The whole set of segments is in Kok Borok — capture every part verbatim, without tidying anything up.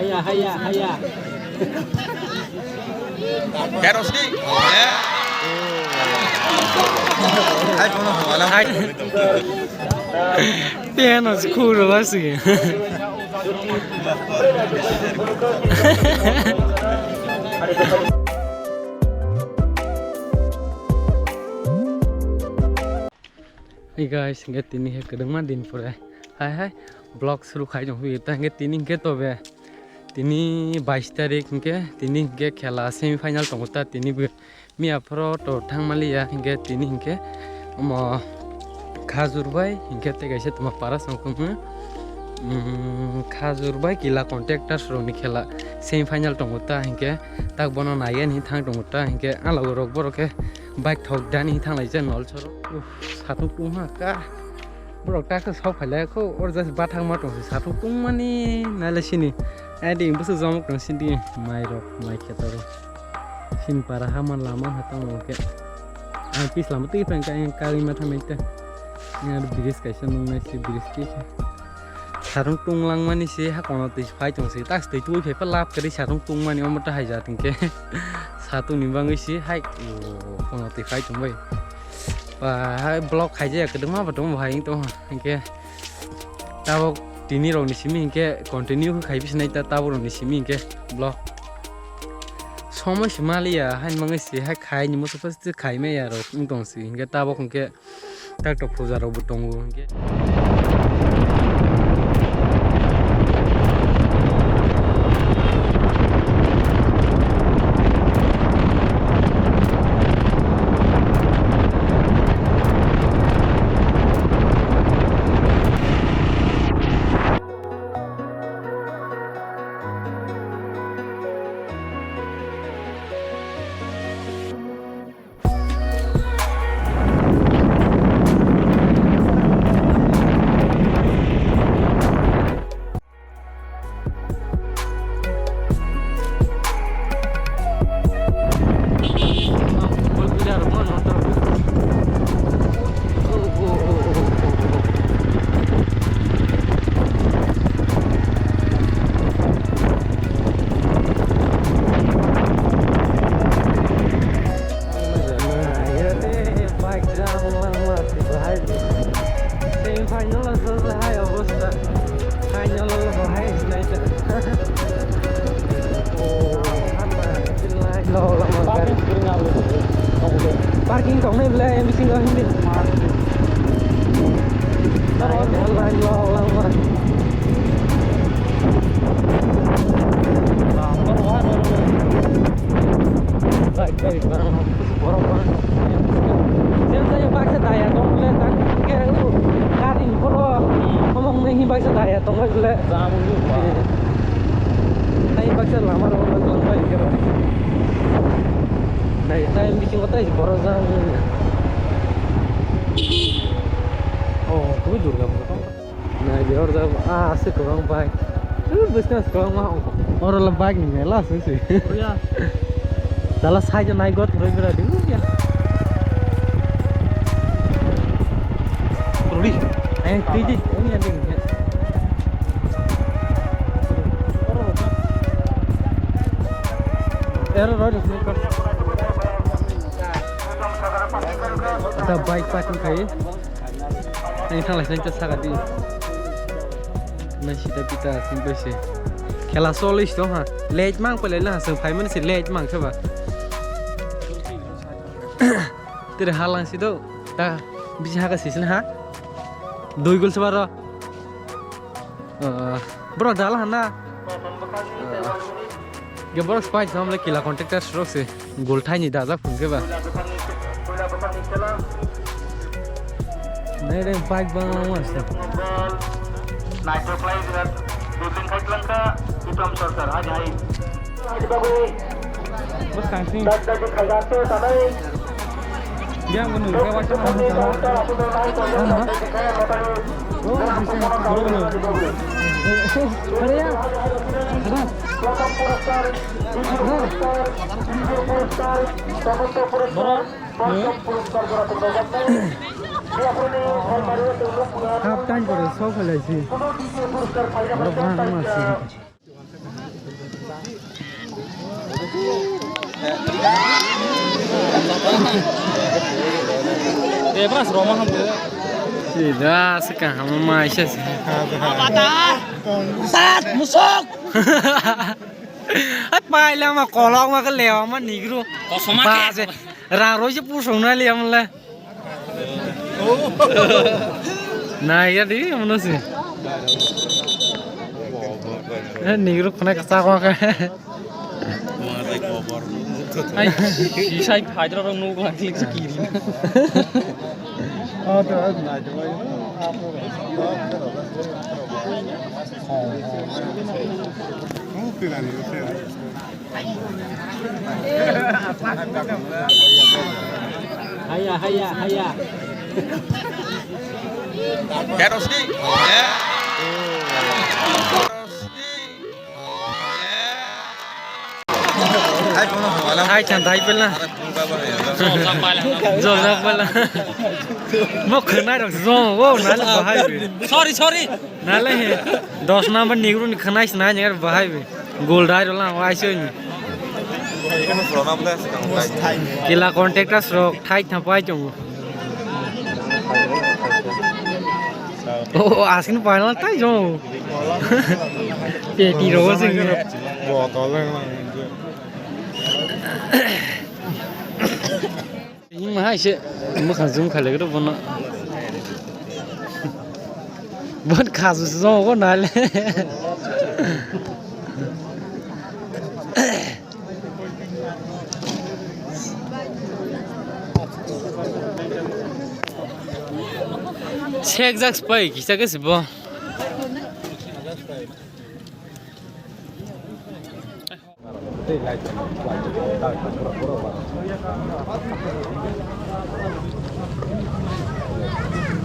Haya, haya, haya. Kero sini. Ya. Hai, kono hawala. Hai. Piano si cool ba si. Hey guys, hingke tini he kwdwngma din pore. Hai hai, vlog suru khai tong phi ta hingke tini hingke tobe. Tini bais tarik hingke, tini hingke khela semi final tongo ta tini bo. Miya phoro to thangmaliya hingke tini hingke omo Khajur bai hingke tei kaisa tongma para songkhumu. Khajur bai Kila Contractors rokni khela semi final tongo ta hingke tak bono naiya ni thang tongo ta hingke a logo rok borok khe bike thok dani thang lai je nol soro. Uff, satung tungha ka. Borok tak sok phailai kho or just bathang ma tong satung tungmani naile sini. Ai ding busu jomok tong sini mai rok mai kheto rok. Sini para hama lama ha tong ke. Ang pis lama twi pang ka ang kari ma thamai ta. Ang bridge kaisa nung nai si bridge kaisa. Sarung tunglang mani se ha kono twi phai tong se, tak twi twi phai pa lap kari sarung tung mani omo ta hai ja tong ke. Satung ni bangwi se hai kono twi phai tong bai. Ba hai vlog khai ja kwdwma ba tong bo hai tong hingke. Tabok tini rok ni simi hingke continue khai bisinai ta tabok rok ni simi hingke vlog. Somoi se maliya hai mangwi se hai khai ni musu first khai maya rok wng tong se hingke tabok hingke. Tak tok puja rok bo tongo hingke. Bike jam langma se bahai. Semi final o so se hai obosta. Final o bahai sinai ta. Oh, hama, lai lo lama gari. Parking tongnai belai bisingo hindi. Lai lo lama. Bai, bai, bai. Borok, borok. Yang saya paksa daya tong le tang ke u karing poro omong ne hi paksa daya tong le. Jamu ni ba. Nai paksa lama ro ro tong bai ke ba. Nai tai bisingo tai borok jang. Oh, tu Durga Puja. Nai di or jab, ah, aswk kwbang bike. Uh, business kwbangma ongkha. Oro la bike ni mela aswk se. Oya. Dala side nai got roi bera di, uh, ya. Rodi. Eh, tiji, ini yang ding. Ero roi roi. Ada bike parking kai. Ang thang lai sini saka di. Nai sida pita simple se. Khela solis to ha. Late mang pele na sing phai mani se late mang se ba. Tere halang si do. Ta bisi haka sisin ha. Dui gol se baro. Ah, bro, dala hana. Ah, ge bro, spy samle kila contractor srok se. Gol thai ni dajak phung ke ba. Nai re bike bang lang mas. Nitro Player, Dudin Kaitlangka, Uttam Sarkar, hai hai. Bwskang sing. Yang bunu, ya, wacha mana sana. Sana. Oh, bisa. Sana. Sana. Borok. Half time pore, sok halai si. Borok bana ma si. Debra sroma hambo. Sida se kaham ma isa se. Sat musok. Ai paila ma kolok ma ke lewa ma nigru. Kosoma ke. Ba se rang roi se pusong na liya mle. Nai ya di mano se. Eh, nigru khna ka sa ko ka. Ai, si sai Hyderabad nuk lang klik se kiri. Oh, to, nai to. Haya, haya, haya. Hai, chan, hai, pela. Jol jak pela. Mo khnai rok jong, wo, nale bahai. Sorry, sorry. Nale he, dos number nigru ni khnai sna ngar bahai be. Gol dai rola wa aisoi ni. Kila contractors rok thai thapai chong. O, askin final tai chong. Peti ro sing. Hing ma hai se, mwkhang zoom khailai khe bono. Bon khasu se jong go nale. Sek jak spai kisa khe se bo.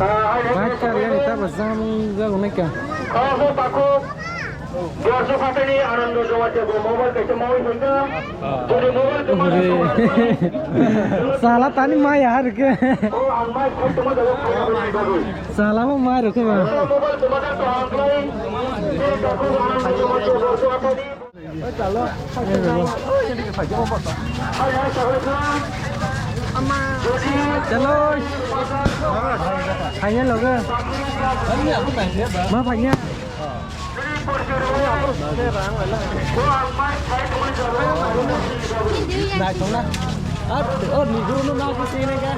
Baikar yang kita bersama juga unik ya. Dorso phatani Anando Jamatia bo mobile kaisa mawi phaikha. Jodi mobile kwmana. Sala tani mai har ke. O ang mai phai tongma jaga phai tongma jaga. Sala mo mai rukhe ba. Mobile kwmana to ang lai. Dorso phatani. Chalo. Phaiya loge. Ma phaiya. Nai thongna. Ar, ar ni guru no na ko sine ga.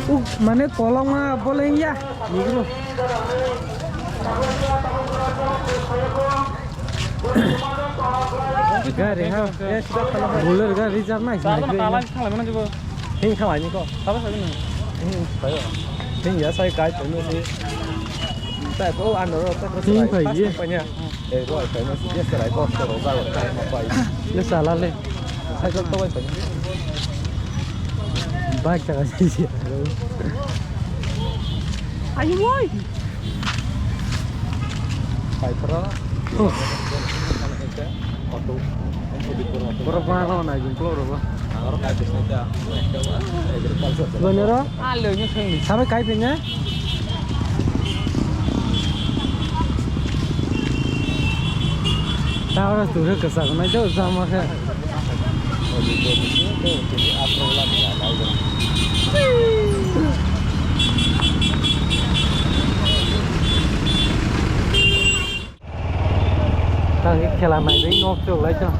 U, mane kolong ma boleng ya. Ni guru. Gari ha. Bolero gari reserve nai. Hing khalai ni ko. Hing ya sai kai phaino si. Tai ko ano ro ta ko. Hing phai ye. Eh, bo phaino si yes rai ko ko ro ga kai ma pai. Le sala le. Sai ko to pai. Bike ta ka si. Ayo woi. Borok ma no nai jing klok rw. Gonero? Sabai kai pinya? Tawra tu ke kesak nai jauh sama ke. Tang khe khela naiwi nok chuk lai chwng.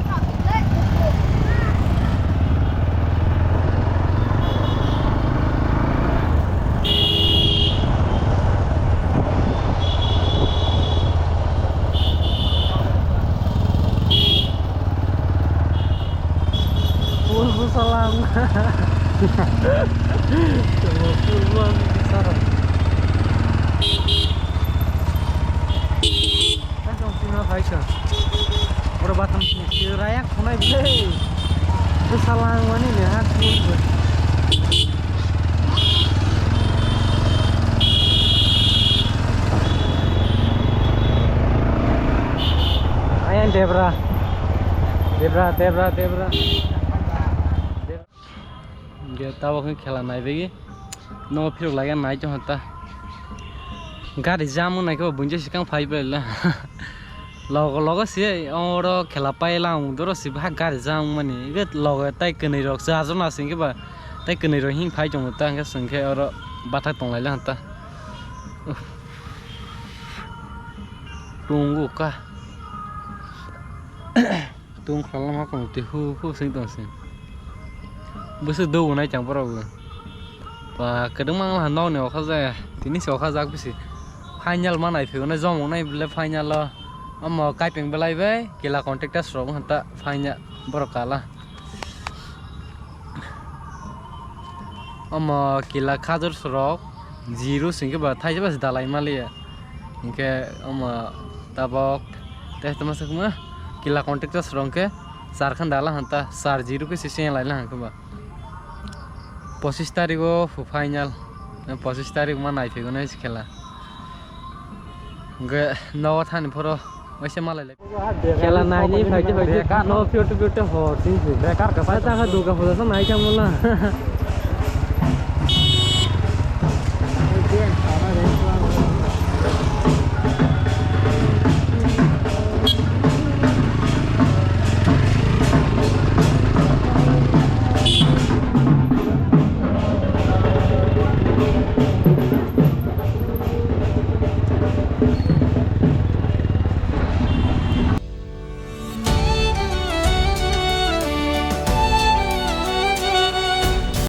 Full bwsalang. Full bwsalang. Hai tong sino hai ka. Oro bathang sini sini raya khonai bwle. Bwsalang mani le ha sini. Ayang debra. Debra, debra, debra. Ge tabok khe khela nai begi. No phirok laiya nai tong ta. Gari jam nai khe bo bunje sikang phai bai la. Logo logo se oro khela pai lang doro se bha gari jang mani. Ige logo tai kwnwi rok cha jona sing khe ba tai kwnwi rok hing phai tongo ta hwnkhe sing khe oro bathak tong lai lang ta. Tongo ka. Tung khlala ma kong twi hu hu sing tong sing. Bwswk do nai chang borok bo. Ba kwdwng mang la nokni okha jaya. Tini se okha jak bisi. Final ma nai phego nai jomok nai bile final o. Omo kaipeng belai bai kila contractors rok wngkha ta final borok kala. Omo kila khajur sorok zero singke ba thaisa ba dalai maliya. Hinkhe omo tabok tei tama sakma kila contractors rok hinkhe char khan dala hanta char zero khe se seng lai lang khe ba. Pochis tarik o final, pochis tarik ma nai phego nai se khela. Hinkhe nogo thani phoro waisa malai lai. Khela naini phaikhe phaikhe no pyote pyote hor singsi. Bekar kwchai ta kha Durga puja sa nai thangmala.